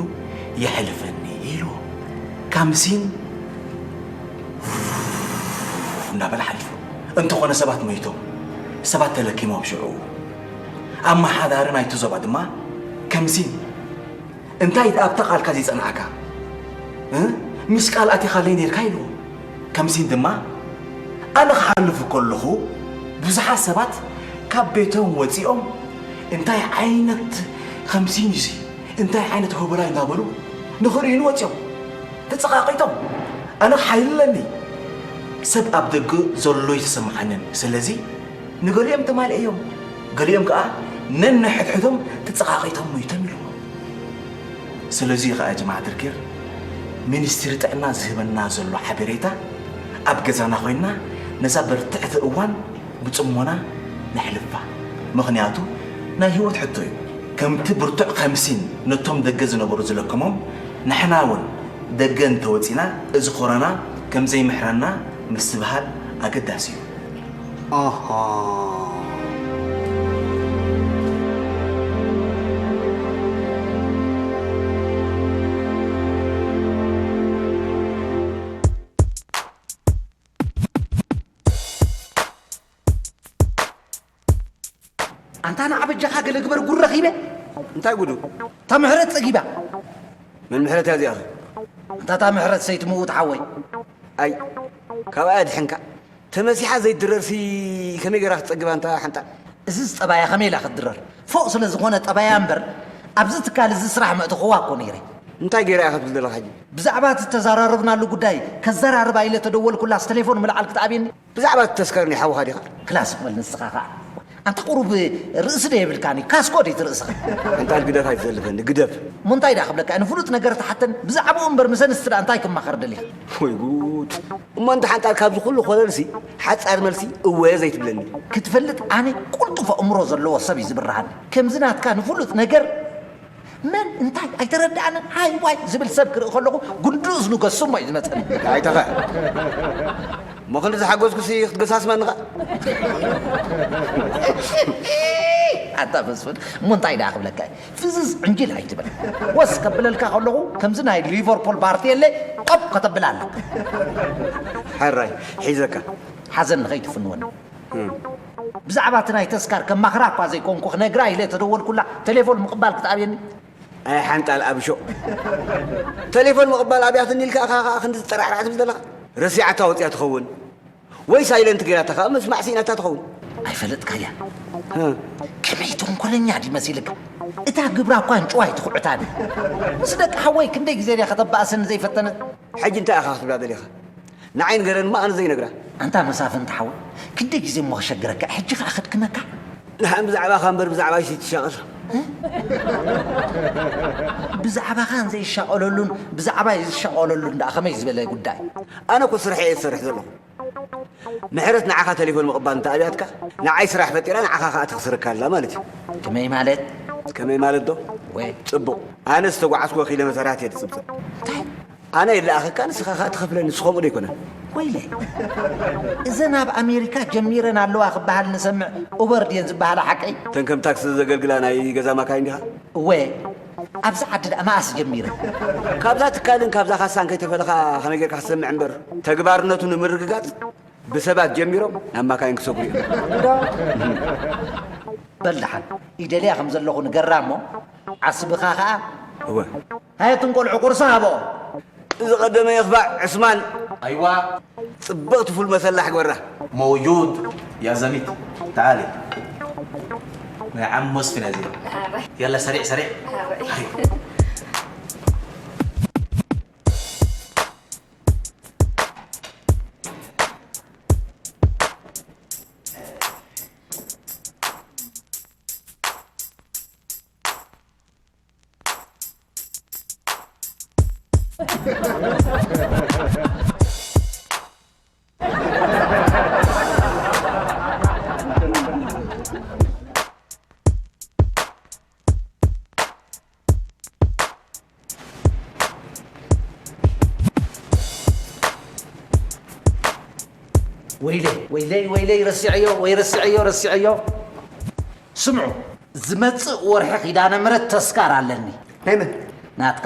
የሕልፈኒ ኢልዎ። ከምሲን እናበለ ሓሊፉ። እንተኾነ ሰባት ሞይቶም፣ ሰባት ተለኪሞም ሽዑ። ኣመሓዳሪ ናይቲ ዞባ ድማ ከምሲን፣ "እንታይ ኣብታ ቃልካ ዘይጸናዕካ? እ? ምስ ቃል ኣቲኻለይ ነይርካ?" ኢልዎ። ከምሲን ድማ፣ "ኣነ ክሓልፍ ከለኹ ብዙሓት ሰባት ካብ ቤቶም ወጺኦም፣ እንታይ ዓይነት ከምሲን እዩዚ? እንታይ ዓይነት ሆበላ?" እናበሉ ንኽርእዩኒ ወጺኦም። ተጸቓቒጦም። ኣነ ሓይሊ ኣለኒ። ሰብ ኣብ ደገ ዘሎ ኣይተሰምዓንን። ስለዚ ንገሊኦም ተማልኤዮም፣ ገሊኦም ከኣ ነንሕድሕዶም ተጸቓቒጦም ሞይቶም ኢልዎ። ስለዚ ከኣ ጀማዓ ትርኪር፣ ሚኒስትሪ ጥዕና ዝህበና ዘሎ ሓበሬታ፣ ኣብ ገዛና ኮይንና ነዛ በርትዕቲ እዋን ብጽሞና ነሕልፋ። ምኽንያቱ ናይ ህይወት ሕቶ እዩ። ከምቲ ብርቱዕ ከምሲን ነቶም ደገ ዝነበሩ ዝለከሞም፣ ንሕና እውን ደገ እንተወጺና፣ እዚ ኮሮና ከም ዘይምሕረና ምስትብሃል ኣገዳሲ እዩ። ኣሃ። ኣንታ ንዓ በጃኻ ገለ ግበር፣ ጉድ ረኺበ። እንታይ ጉዱ? እታ ምሕረት ጸጊባ። መን ምሕረት እያ እዚኣ? ኣንታ እታ ምሕረት ሰይቲ ምዉት ሓወይ። ኣይ፣ ካብኣ ድሕንካ። ተመሲሓ ዘይትድረርሲ ከመይ ገይራ ክትጸግባ ኣንታ ሓንጣል? እዝስ ጠባያ ከመይ ኢላ ክትድረር? ፎእ ስለ ዝኾነ ጠባያ እምበር፣ ኣብዚ ትካል እዚ ስራሕ መእተኽዋ እኮ ነይረ። እንታይ ገይራ እያ ክትብል ዘለኻ ሕጂ? ብዛዕባ እቲ እተዘራረብናሉ ጉዳይ ከዘራርባ ኢለ ተደወልኩላስ ቴሌፎን ምልዓል ክትኣብየኒ? ብዛዕባ እቲ ተስካር ናይ ሓውኻ ዲኻ? ክላስ በል ንስኻ ኸዓ። ኣንታ ቁሩብ ርእሲ ዶ የብልካን እዩ? ካስኮ ድዩ እቲ ርእስኻ? ሓንጣል ግደፍ ኣይትዘልፈኒ፣ ግደፍ። እሞ እንታይ ደኣ ክብለካ፣ ንፍሉጥ ነገር ትሓተን ብዛዕባኡ እምበር ምስ ኣንስቲ ደኣ እንታይ ክማኸር ደሊኻ? ወይ ጉድ! እሞ ኣንታ ሓንጣል ካብዚ ኩሉ ኮለልሲ ሓጻር መልሲ እወ ዘይትብለኒ? ክትፈልጥ ኣነ ቁልጡፍ ኣእምሮ ዘለዎ ሰብ እዩ ዝብርሃኒ። ከምዚ ናትካ ንፍሉጥ ነገር መን እንታይ ኣይተረድኣንን ሃይ ዋይ ዝብል ሰብ ክርኢ ከለኹ ጉንዲ እዝኑ ገስሞ እዩ ዝመጸኒ። ኣይተኸ። እሞ ክንዲ ዝሓገዝኩሲ ክትገሳስመኒ ኸ? ኣታ መስፍን፣ እሞ እንታይ ደኣ ክብለካ እዩ? ፍዝዝ ዕንጅል ኣይትበል። ወስ ከብለልካ ከለኹ ከምዚ ናይ ሊቨርፑል ባርቴሌ ቀብ ከተብል ኣለካ። ሕራይ፣ ሒዘካ። ሓዘን ንኸይትፍንወኒ። እም። ብዛዕባ እቲ ናይ ተስካር ከማኽራ እኳ ዘይኮንኩ ክነግራ ኢለ ተደወልኩላ፣ ቴሌፎን ምቕባል ክትኣብየኒ። ኣይ ሓንጣል ኣብሾ። ቴሌፎን ምቕባል ኣብያትኒ ኢልካ ኢኻ ኸዓ ክንዲ ዝጠራዕራዕ ትብል ዘለኻ? ረሲዓታ ወፂኣ ትኸውን። ወይ ሳይለንት ገይራታ ኸዓ ምስማዕ ስኢናታ ትኸውን። ኣይፈለጥካያ። እ። ከመይ ተንኮለኛ ድዩ መሲልካ? እታ ግብራ እኳ እንጭዋ ኣይትኹዕታን። ምስ ደቂ ሓወይ ክንደይ ግዜ ድያ ከተባእሰኒ ዘይፈተነት? ሕጂ እንታይ ኢኻ ክትብላ ደሊኻ? ንዓይ ንገረኒ እሞ ኣነ ዘይነግራ። ኣንታ መሳፍንቲ ሓወይ፣ ክንደይ ግዜ እሞ ከሸግረካ፣ ሕጂ ኸዓ ከድክመካ? ንሓን ብዛዕባኻ እምበር ብዛዕባይሲ ትሻቐል። ብዛዕባኻን ዘይሻቐለሉን ብዛዕባይ ዝሻቐለሉን ደኣ ከመይ ዝበለ ጉዳይ? ኣነ እኮ ስርሐይ እየ ዝሰርሕ ዘለኹ። ምሕረት ንዓኻ ቴሌፎን ምቕባል እንተ ኣብያትካ፣ ንዓይ ስራሕ ፈጢራ ንዓኻ ኸኣ ተኽስረካ ኣላ ማለት እዩ። ከመይ ማለት? ከመይ ማለት ዶ? ወይ። ጽቡቕ። ኣነ ዝተጓዓዝኩ ወኪለ መሰራት እየ ዝጽብጸብ። እንታይ? ኣነ ይለኣኸካ፣ ንስኻ ኸኣ ትኸፍለኒ፣ ንሱ ኸምኡ ዶ ኣይኮነን? ወይለይ። እዘን ኣብ ኣሜሪካ ጀሚረን ኣለዋ ክበሃል ንሰምዕ ኡበር ድየን ዝበሃላ ሓቀይ? እተን ከም ታክሲ ዘገልግላ ናይ ገዛ ማካይን ዲኻ? እወ፣ ኣብዚ ዓዲ ደኣ መኣስ ጀሚረ? ካብዛ ትካልን ካብዛ ካሳን ከይተፈለኻ ከመይ ጌርካ ክትሰምዕ እምበር፣ ተግባርነቱ ንምርግጋጽ ብሰባት ጀሚሮም ናብ ማካይን ክሰግሩ እዮም። እንዶ። በል ደሓን፣ ኢደልያ ከም ዘለኹ ንገራ እሞ፣ ዓስብኻ ኸኣ። እወ። ሃየቶም ቆልዑ ቁርሲ ሃቦ። ዝቐደመ የኽባዕ ዕስማን። ኣይዋ። ጽብቕቲ ፉል መሰላሕ ግበራ። موجود يا زميت. تعالي. ናይ ዓም መስፍን እያ እዚኣ። ኣረ። የላ ሰሪዕ ሰሪዕ። ኣረ። ኣይ። ወይለይ፣ ወይለይ፣ ወይለይ፣ ረሲዐዮ፣ ወይ ረሲዐዮ፣ ረሲዐዮ። ስምዑ፣ ዝመጽእ ወርሒ ኪዳነ ምሕረት ተስካር ኣለኒ። ናይ መን? ናትካ።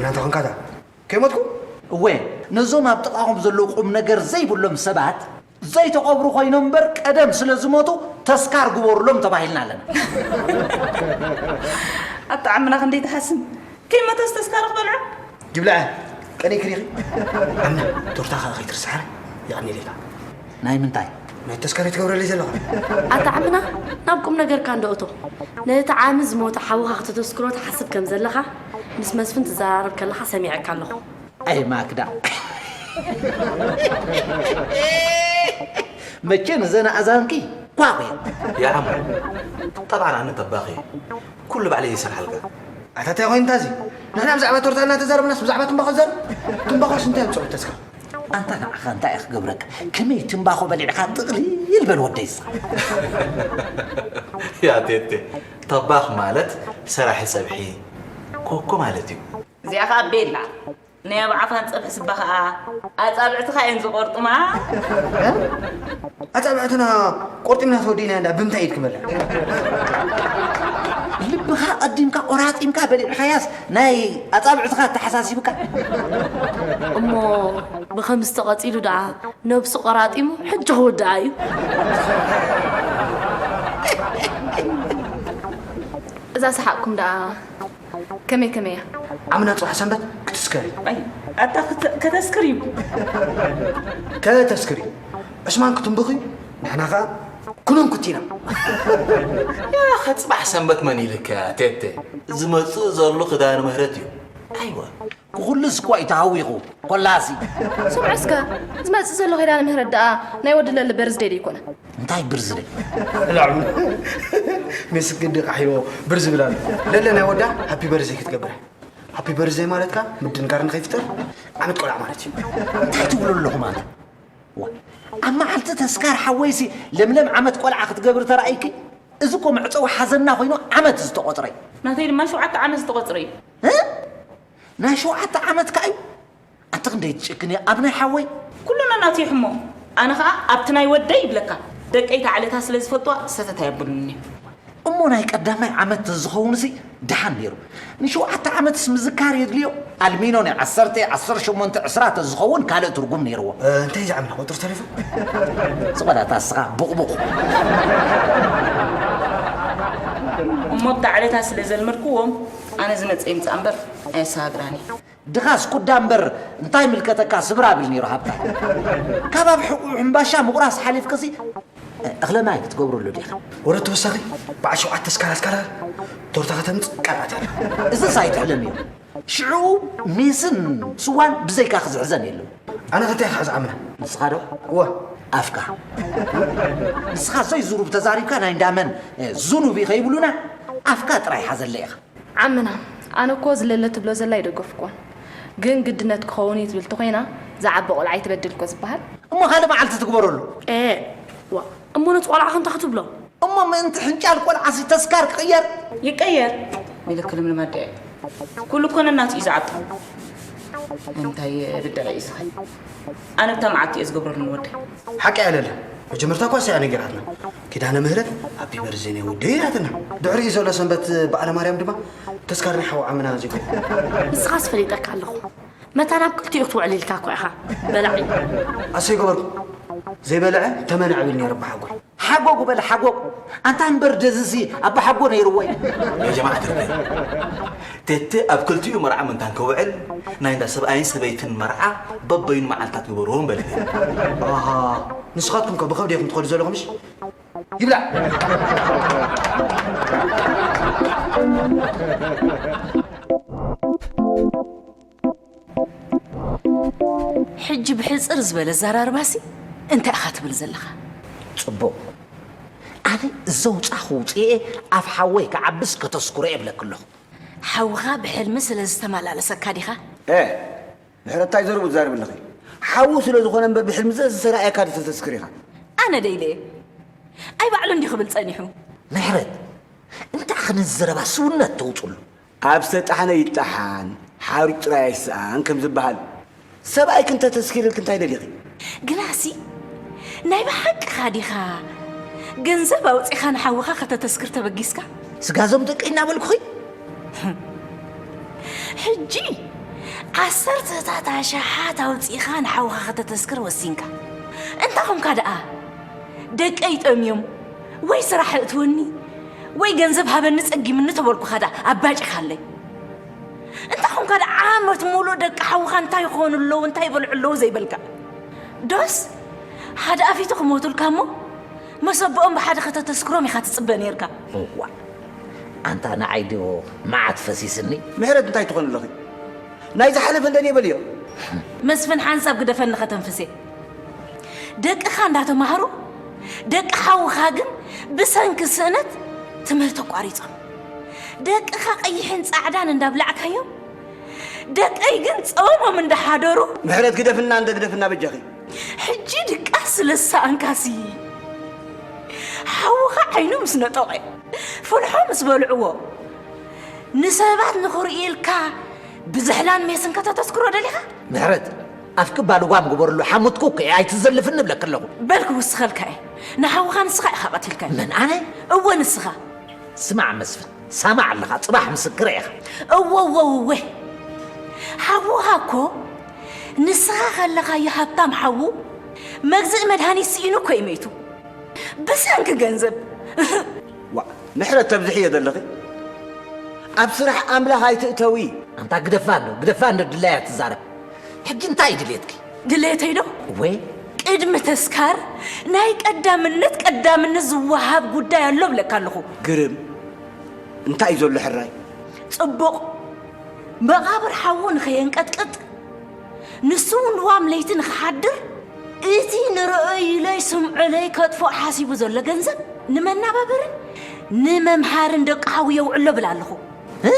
ናታ ኾንካታ? ከይሞትኩ? እወ፣ ነዞም ኣብ ጥቓኹም ዘለዉ ቁም ነገር ዘይብሎም ሰባት ዘይተቐብሩ ኮይኖም እምበር ቀደም ስለ ዝሞቱ ተስካር ግበሩሎም ተባሂልና ኣለና። ኣታ ዓምና ክንደይ ትሓስም? ከይሞተስ ተስካሩ ክበልዖ? ጅብላዐ፣ ቀኒክሪኺ። ዓምና፣ ቶርታ ኸኣ ከይትርስሓ፣ የቐንየለይ። ናይ ምንታይ? ናይ ተስካር ትገብረለይ ዘለኻ። ኣታ ዓምና፣ ናብ ቁም ነገርካ እንዶ እቶ። ነቲ ዓሚ ዝሞተ ሓውኻ ክተተስክሮ ትሓስብ ከም ዘለኻ፣ ምስ መስፍን ትዘራረብ ከለኻ ሰሚዐካ ኣለኹ። ኣይ ማክዳ። መቸም እዘን ኣእዛንኪ ኳቑ እየን። يا عم، طبعا أنا طباخ. ኩሉ ባዕለይ ይሰርሓልካ። ኣታ እንታይ ኮይኑ እንታዚ? ንሕና ብዛዕባ ቶርታ እናተዛረብናስ ብዛዕባ ትምባኾ ትዛረብ? ትምባኾስ እንታይ ኣምጽኦ ተስካ? ኣንታ ንዓኻ እንታይ እየ ክገብረካ? ከመይ ትምባኾ በሊዕካ ጥቕሊል በል ወደይ እስኻ። ያ ቴቴ፣ ጠባኽ ማለት ሰራሒ ጸብሒ ኮኮ ማለት እዩ። እዚኣ ኸኣ ቤላ። ናይ ኣባዓኻን ጸብሒ ስባ ኸኣ ኣጻብዕትኻ እየን ዝቖርጡማ። እ? ኣጻብዕትና ቆርጢምና ተወዲእና እንዳ ብምንታይ ኢድ ክበልዕ? ልብኻ ቀዲምካ ቆራጢምካ በሊዕኻያስ ናይ ኣጻብዕትኻ ኣተሓሳሲብካ። እሞ ብኸምዚ ተቐጺሉ ደኣ ነብሱ ቆራጢሙ ሕጂ ክውድኣ እዩ። እዛ ሰሓቕኩም ደኣ ከመይ ከመይ እያ? ዓምና ጽባሕ ሰንበት ክትስከር እዩ። ኣይ፣ ኣታ ክተ-፣ ከተስክር እዩ። ከተስክር እዩ። ዕስማን ክትንብኽ እዩ። ንሕና ኸኣ ኩነን ኩቲና። ያ፣ ከጽባሕ ሰንበት መን ኢልካ፣ ቴቴ? ዝመጽእ ዘሎ ክዳን ምህረት እዩ። ኣይዋ። ኩሉስ እኮ እዩ ተሃዊኹ። ኮላሲ። ስምዑ እስከ፣ ዝመጽእ ዘሎ ኪዳነ ምህረት ደኣ ናይ ወዲ ለሊ በርዝደይ ዶ ይኮነ? እንታይ ብርዝደይ? ላዕሉ። ምስግዲ ቃሒዎ ብርዝ ብላሉ። ለለ ናይ ወዳ ሃፒ በርዝደይ ክትገብር። ሃፒ በርዝደይ ማለትካ ምድንጋር ንኸይፍጠር ዓመት ቆልዓ ማለት እዩ። እንታይ ትብሉ ኣለኹም ኣንታ? ዋ፣ ኣብ መዓልቲ ተስካር ሓወይሲ ለምለም ዓመት ቆልዓ ክትገብር ተራእይኪ? እዚ እኮ መዕጸዊ ሓዘንና ኮይኑ ዓመት ዝተቖጽረ እዩ። ናተይ ድማ ሸውዓተ ዓመት ዝተቖጽረ እዩ። እ? ናይ ሸውዓተ ዓመት ከኣ እዩ? ኣቲ ክንደይ ትጭክን እያ ኣብ ናይ ሓወይ። ኩሉ ነናቱ ይሕሞ። ኣነ ኸኣ ኣብቲ ናይ ወደይ ይብለካ። ደቀይ ታዕለታ ስለ ዝፈልጥዋ ሰተት ኣየብሉኒ። እሞ ናይ ቀዳማይ ዓመት ተዝኸውን ሲ ደሓን ነይሩ። ንሸውዓተ ዓመትስ ምዝካር የድልዮ። ኣልሚኖ ናይ ዓሰርተ፣ ዓሰርተ ሸሞንተ፣ ዕስራ ተዝኸውን ካልእ ትርጉም ነይርዎ። እ፣ እንታይ ዝዓምና ቁጥር ተሪፉ? ዝቐዳታ እስኻ ቡቕቡቕ። እሞ ብታዕለታ ስለ ዘልመድክዎም ኣነ ዝመጽእ ይምጻእ እምበር ኣየሰጋግራኒ። ድኻስ ኩዳ እምበር እንታይ ምልከተካ ስብር ኣብል ነይሩ ሃብታ። ካብ ኣብ ሕቁ ሕምባሻ ምቑራስ ሓሊፍክሲ እኽለ ማይ ክትገብረሉ ዲኻ? ወረ ተወሳኺ በዓል ሸውዓተ ስካላ ስካላ ቶርታ ከተምጽእ ቃል ኣትያ። እዝስ ኣይትሕለም እዩ። ሽዑ ሜስን ስዋን ብዘይካ ክዝሕዘን የለው። ኣነ እንታይ ክሕዝ ዓምና? ንስኻ ዶ? እወ። ኣፍካ። ንስኻ ዘይዝሩብ ተዛሪብካ ናይ እንዳመን፣ እ፣ ዝኑብ እዩ ከይብሉና ኣፍካ ጥራይ ሓዘለ ኢኻ። ዓምና፣ ኣነ እኮ ዝለለ ትብሎ ዘላ ኣይደገፍኩዎን። ግን ግድነት ክኸውን እዩ ትብል ተኾይና፣ ዝዓቢ ቆልዓ ኣይትበድል እኮ ዝበሃል። እሞ ካልእ መዓልቲ ትግበረሉ። ኤ፣ ዋ፣ እሞ ነቲ ቆልዓ ከ እንታይ ክትብሎ? እሞ ምእንቲ ሕንጫል ቆልዓሲ ተስካር ክቕየር? ይቀየር። ኢለ ክልምልም ኣዲኣ። ኩሉ እኮ ነናቱ እዩ ዝዓቢ። እንታይ ብድዐ እዩ ዝኸ-? ኣነ ብታ መዓልቲ እየ ዝገብረሉ ንወደይ። ሓቂ ኣለለ። መጀመርታ እኳ እያ ነጊራትና። ኪዳነ ምህረት ሃፒ በርዝደይ ናይ ወደይ ኢላትና። ድሕሪኡ ዘሎ ሰንበት በዓለ ማርያም ድማ ተስካር ናይ ሓው ዓምና ዝግበር። ንስኻስ ፈሊጠካ ኣለኹ። መታን ኣብ ክልቲኡ ክትውዕል ኢልካ እኮ ኢኻ። በላዒ። ኣሰይ ገበርኩ። ዘይበልዐ ተመን ኣዕቢል ነይሩ ኣባሓጎይ። ሓጎጉ በል ሓጎጉ። ኣንታ እምበር ደዝሲ ኣባሓጎ ነይርዎ እዩ። ያ ጀማዓ ትርፌ። ቴቴ ኣብ ክልቲኡ መርዓ ምእንታን ክውዕል ናይ እንዳ ሰብኣይን ሰበይትን መርዓ በበይኑ መዓልታት ግበርዎም በለኒ። ኣሃ፣ ንስኻትኩም ከ ብኸብዲ ኢኹም ትኸዱ ዘለኹም ምሽ? ይብላዕ። ሕጂ ብሕጽር ዝበለ ኣዘራርባሲ እንታይ ኢኻ ትብል ዘለኻ? ጽቡቕ። ኣነ እዘውጻኹ ውጽኤ ኣብ ሓወይ ክዓብስ ከተስኩሮ እየ እብለኪ ኣለኹ። ሓውኻ ብሕልሚ ስለ ዝተመላለሰካ ዲኻ? ኤ፣ ምሕረት እንታይ ዘረቡ ትዛረቢ ኣለኺ? ሓዉ ስለ ዝኾነ እምበር ብሕልሚ ዘዝሰራእየካ ዶ ተተስክር ኢኻ? ኣነ ዶ ኢለ እየ? ኣይ ባዕሉ እንዲ ክብል ጸኒሑ። ምሕረት፣ እንታይ ኸ ነዚ ዘረባ ስውነት ተውጽሉ? ኣብ ዝተጣሕነ ይጣሓን፣ ሓሩጭ ጥራይ ኣይስኣን ከም ዝበሃል፣ ሰብኣይኪ እንተተስኪርልኪ እንታይ ደሊኺ? ግናሲ፣ ናይ ብሓቅኻ ዲኻ? ገንዘብ ኣውጺኻ ንሓውኻ ከተተስክር ተበጊስካ? ስጋዞም ደቀይ እናበልኩኺ? ሕጂ ዓሰርተታት ኣሽሓት ኣውጺኻ ንሓውኻ ከተተስክር ወሲንካ። እንታይ ኾንካ ደኣ? ደቀይ ጠምዮም፣ ወይ ስራሕ እእትወኒ፣ ወይ ገንዘብ ሃበኒ ጸጊምኒ ተበልኩኻ ደኣ ኣባጪኻለይ። እንታይ ኾንካ ደኣ ዓመት ሙሉእ ደቂ ሓውኻ እንታይ ይኾኑ ኣለዉ፣ እንታይ ይበልዑ ኣለዉ ዘይበልካ? ዶስ ሓደ ኣፊቱ ክሞቱልካ እሞ መሰቦኦም ብሓደ ከተተስክሮም ኢኻ ትጽበ ኔርካ። እዋ፣ ኣንታ ንዓይ ድዩ መዓት ፈሲስኒ? ምሕረት እንታይ ትኾን ኣለኺ? ናይ ዝሓለፈ እንደኔ በልዮ። መስፍን ሓንሳብ ግደፈኒ ከተንፍሴ። ደቅኻ እንዳተማህሩ፣ ደቂ ሓውኻ ግን ብሰንኪ ስእነት ትምህርቲ ኣቋሪጾም። ደቅኻ ቀይሕን ጻዕዳን እንዳብላዕካዮም፣ ደቀይ ግን ጾሞም እንዳሓደሩ። ምሕረት ግደፍና እንደ ግደፍና በጃኺ። ሕጂ ድቃስ ስለ ዝሰኣንካሲ፣ ሓውኻ ዓይኑ ምስ ነጠቐ፣ ፍልሖ ምስ በልዕዎ፣ ንሰባት ንኽርእዩ ኢልካ ብዝሕላን ሜስን ከተተስክሮ ደሊኻ? ምሕረት፣ ኣፍኪ እባ ልጓም ግበርሉ፣ ሓሙትኪ እኮ እየ፣ ኣይትዘልፍኒ እብለኪ ኣለኹ። በል ክውስኸልካ እየ፣ ንሓውኻ ንስኻ ኢኻ ቀቲልካዮ። መን፣ ኣነ? እወ፣ ንስኻ። ስማዕ መስፍን፣ ሳማዕ ኣለኻ፣ ጽባሕ ምስክረ ኢኻ። እወ፣ እወ፣ እወ። ሓውኻ እኮ ንስኻ ከለኻዮ ሃብታም ሓዉ መግዝኢ መድሃኒት ስኢኑ እኮ እዩ መይቱ። ብሰንኪ ገንዘብ። ዋእ፣ ምሕረት ተብዝሕዮ ዘለኺ። ኣብ ስራሕ ኣምላኽ ኣይትእተዊ። ኣንታ ግደፋ እንዶ፣ ግደፋ እንዶ ድላያ ትዛረብ። ሕጂ እንታይ እዩ ድሌትኪ? ድሌተይ ዶ? ወይ? ቅድሚ ተስካር ናይ ቀዳምነት፣ ቀዳምነት ዝወሃብ ጉዳይ ኣሎ እብለካ ኣለኹ። ግርም። እንታይ እዩ ዘሎ ሕራይ? ጽቡቕ። መቓብር ሓዉ ንኸየንቀጥቅጥ፣ ንሱ እውን ልዋም ለይቲ ንኽሓድር፣ እቲ ንርእዩለይ ስምዑለይ ከጥፍኦ ሓሲቡ ዘሎ ገንዘብ ንመናባበርን ንመምሃርን ደቂ ሓዉ የውዕሎ እብል ኣለኹ። እ?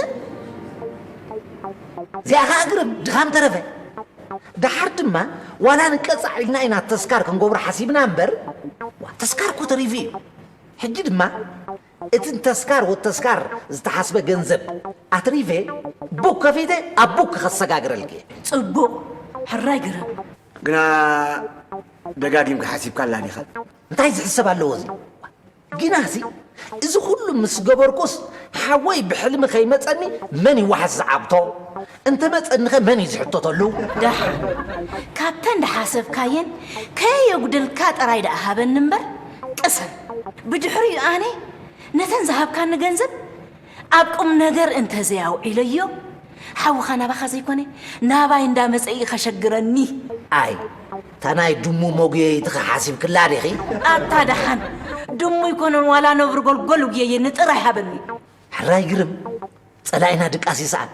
እዚኣ ኸኣ ግርም፣ ድኻም ተረፈ። ደሓር ድማ ዋላ ንቀጻዕ ኢልና ኢና ተስካር ክንገብሮ ሓሲብና እምበር፣ ዋ፣ ተስካር እኮ ተሪፉ እዩ። ሕጂ ድማ እቲ ንተስካር ወተስካር ዝተሓስበ ገንዘብ ኣትሪፈ ቡክ ከፊተ ኣብ ቡክ ከሰጋግረልኪ እየ። ጽቡቕ። ሕራይ ግርም። ግና ደጋጊምካ ሓሲብካላ ዲኻ? እንታይ ዝሕሰብ ኣለዎ እዚ? ግናሲ እዚ ኩሉ ምስ ገበርኩስ ሓወይ ብሕልሚ ከይመጸኒ መን ይወሓስ ዝዓብቶ? እንተመጸኒኸ መን እዩ ዝሕተተሉ? ደሓን ካብተን ደሓሰብካየን ከየጉደልካ ጥራይ ደኣ ሃበኒ እምበር ቅሰን። ብድሕሪኡ ኣነ ነተን ዝሃብካኒ ገንዘብ ኣብ ቁም ነገር እንተዘይ ኣውዒለዮ ሓውኻ ናባኻ ዘይኮነ ናባይ እንዳመጸ እዩ ከሸግረኒ። ኣይ እታ ናይ ድሙ መጉየይትኺ ሓሲብክላ ዲኺ? ኣታ ደሓን ድሙ ይኮነን ዋላ ነብሪ ጎልጎል ውግየየኒ ጥራይ ሃበኒ። ሕራይ ግርም ጸላኢና ድቃስ ይስኣን።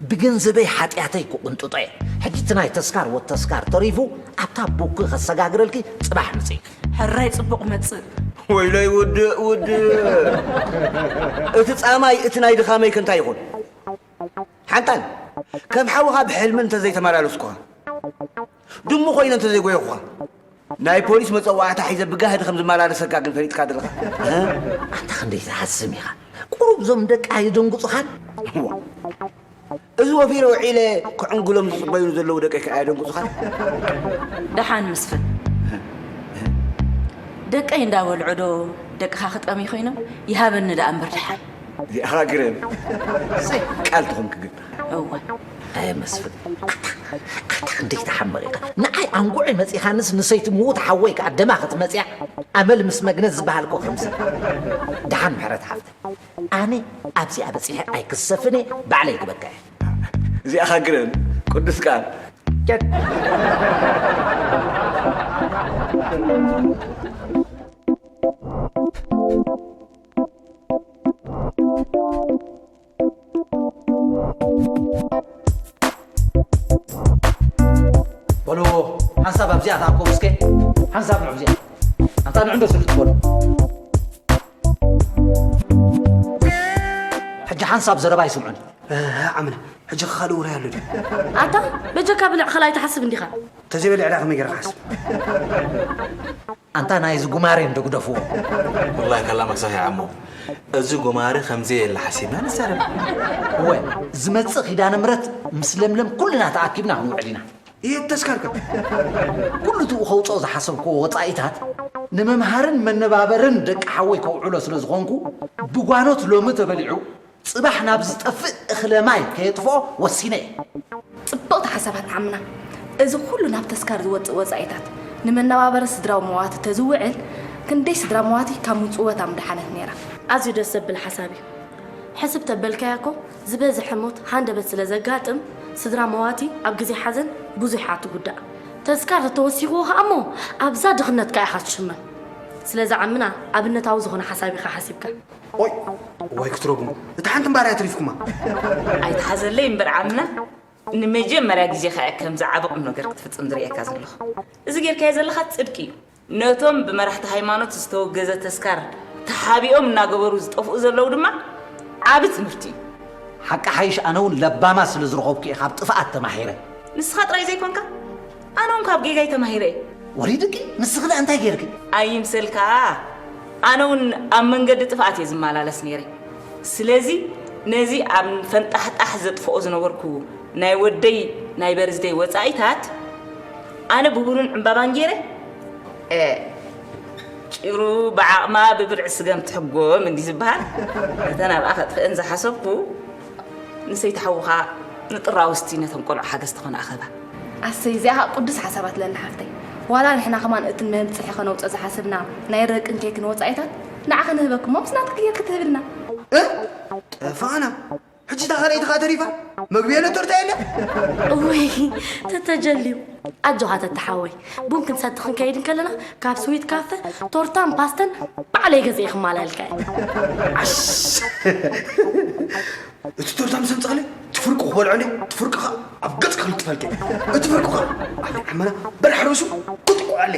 ብገንዘበይ ሓጢኣተይ ክቕንጥጦ እየ። ሕጂ እቲ ናይ ተስካር ወተስካር ተሪፉ ኣብታ ቡክ ከሰጋግረልኪ ጽባሕ ምጽእ። ሕራይ ጽቡቕ መጽእ። ወይለይ ውድእ ውድእ እቲ ጻማይ እቲ ናይ ድኻመይ ከ እንታይ ይኹን ሓንታን ከም ሓውኻ ብሕልሚ እንተዘይተመላለስኩኻ ድሙ ኮይነ እንተዘይጎየኹኻ ናይ ፖሊስ መጸዋዕታ ሒዘ ብጋህዲ ከም ዝመላለሰካ ግን ፈሊጥካ ድለኻ ኣንታ ክንደይ ትሓስም ኢኻ ቁሩብ ዞም ደቃ ይደንጉጹኻን እዚ ወፊረ ውዒለ ክዕንግሎም ዝጽበዩኒ ዘለዉ ደቀይ ከኣ የደንጉጹኻ። ደሓን መስፍን፣ ደቀይ እንዳበልዑ ዶ ደቅኻ ክጠምዩ ኮይኖም? ይሃበኒ ደኣ እምበር ደሓን። እዚኣኻ ግረም ቃል ትኾንኪ ግን። እወ ኣየ መስፍን፣ ኣታ ኣታ ክንደይ ተሓመቕ ኢኻ። ንዓይ ኣንጉዒ መጺኻንስ ንሰይቲ ምዉት ሓወይ ከኣ ደማ ክትመጽያ ኣመል ምስ መግነዝ ዝበሃል እኮ ከምዚ። ደሓን ምሕረት ሓፍተይ። ኣነ ኣብዚኣ በጺሐ ኣይክሰፍን እየ ባዕለይ ክበካ እየ። እዚኣኻ ግረን ቅዱስ ቃል። በሉ ሓንሳብ ኣብዚኣ ተኣከቡ እስከ ሓንሳብ ንዑ ኣብዚኣ ኣንታ ንዑ እንዶ ስልጥ በሉ ሕጂ ሓንሳብ ዘረባ ይስምዑኒ ዓምና ሕጂ ካልእ ውራይ ኣሎ ድዩ ኣታ በጀካ ብልዕ ኸላይ ትሓስብ እንዲኻ ተዘይበሊዕ ዳ ከመይ ገይረ ክሓስብ ኣንታ ናይዚ ጉማሬ እንዶ ግደፍዎ ወላሂ ከላ መክሳሕ ይዓሞ እዚ ጉማሬ ከምዚ የለ ሓሲብና ንዛረብ እወ ዝመጽእ ኪዳነ ምረት ምስ ለምለም ኩልና ተኣኪብና ክንውዕል ኢና ይህ ተስካርከ ኩሉ ትኡ ከውፅኦ ዝሓሰብክዎ ወፃኢታት ንመምሃርን መነባበርን ደቂ ሓወይ ከውዕሎ ስለ ዝኾንኩ ብጓኖት ሎሚ ተበሊዑ ፅባሕ ናብ ዝጠፍእ እኽለ ማይ ከየጥፍኦ ወሲነ እየ። ፅብቕቲ ሓሳባት ዓምና። እዚ ኩሉ ናብ ተስካር ዝወፅእ ወፃኢታት ንመነባበሪ ስድራዊ መዋቲ ተዝውዕል ክንደይ ስድራ መዋቲ ካብ ምፅወታ ምደሓነት ነይራ። ኣዝዩ ደስ ዘብል ሓሳብ እዩ። ሕስብ ተበልካያ እኮ ዝበዝሐ ሞት ሃንደበት ስለ ዘጋጥም ስድራ መዋቲ ኣብ ግዜ ሓዘን ብዙሕ እያ ትጉዳእ። ተስካር ተተወሲኽዎ ከኣ እሞ ኣብዛ ድኽነትካ ኢኻ ትሽመም። ስለዚ ዓምና ኣብነታዊ ዝኾነ ሓሳብ ኢኻ ሓሲብካ። ኦይ ዋይ ክትረጉሙ እታ ሓንቲ እምባር እያ ትሪፍኩማ። ኣይትሓዘለይ እምበር ዓምና ንመጀመርያ ግዜኻ እያ ከምዚ ዓቢ ቁም ነገር ክትፍጽም ዝርእየካ ዘለኹ። እዚ ጌርካዮ ዘለኻ ጽድቂ እዩ። ነቶም ብመራሕቲ ሃይማኖት ዝተወገዘ ተስካር ተሓቢኦም እናገበሩ ዝጠፍኡ ዘለዉ ድማ ዓቢ ትምህርቲ እዩ። ሓቂ ሓይሽ ኣነ እውን ለባማ ስለ ዝረኸብኩ እየ ካብ ጥፍኣት ተማሒረ። ንስኻ ጥራይ ዘይኮንካ ኣነ እውን ካብ ጌጋይ ተማሂረ እየ። ወሪድኪ? ንስኺ ደኣ እንታይ ጌርኪ? ኣይምሰልካ ኣነ እውን ኣብ መንገዲ ጥፍኣት እየ ዝመላለስ ነይረ። ስለዚ ነዚ ኣብ ፈንጣሕጣሕ ዘጥፍኦ ዝነበርኩ ናይ ወደይ ናይ በርዝደይ ወጻኢታት ኣነ ብቡንን ዕምባባን ገይረ ጭሩ ብዓቕማ ብብርዒ ስገም ትሕጎም እንዲ ዝበሃል እተን ኣብኣ ከጥፍአን ዝሓሰብኩ ንሰይቲ ሓውኻ ንጥራውስቲ ነቶም ቆልዑ ሓገዝ ትኾን ኣኸባ ኣሰይ እዚኣ ቅዱስ ሓሳባት ለና ሓፍተይ ዋላ ንሕና ከማን እትን መምፅሒ ከነውፀ ዝሓስብና ናይ ረቅን ኬክን ወፃኢታት ንዓኸ ንህበክሞ ምስ ናትክ ጌርክ ትህብልና ጠፋና ሕጂ እታ ካልኣይቲ ከኣ ተሪፋ መግቢ የለ ቶርታ የለ እውይ ተተጀልዩ ኣጆኻ ተተሓወይ ቡን ክንሰቲ ክንከይድ እንከለና ካብ ስዊት ካፈ ቶርታን ፓስተን ባዕለይ ገዚኤ ክማላልካ እየ ዓሽ እቲ ቶርታ ምስ ኣምጻእለ ትፍርቁ ክበልዖ እንደ ትፍርቂ ከኣ ኣብ ገጽ ክልጥፈልከ እቲ ፍርቁ ከኣ ኣለ ዓመና በራሕ ርእሱ ክጥቁዓለ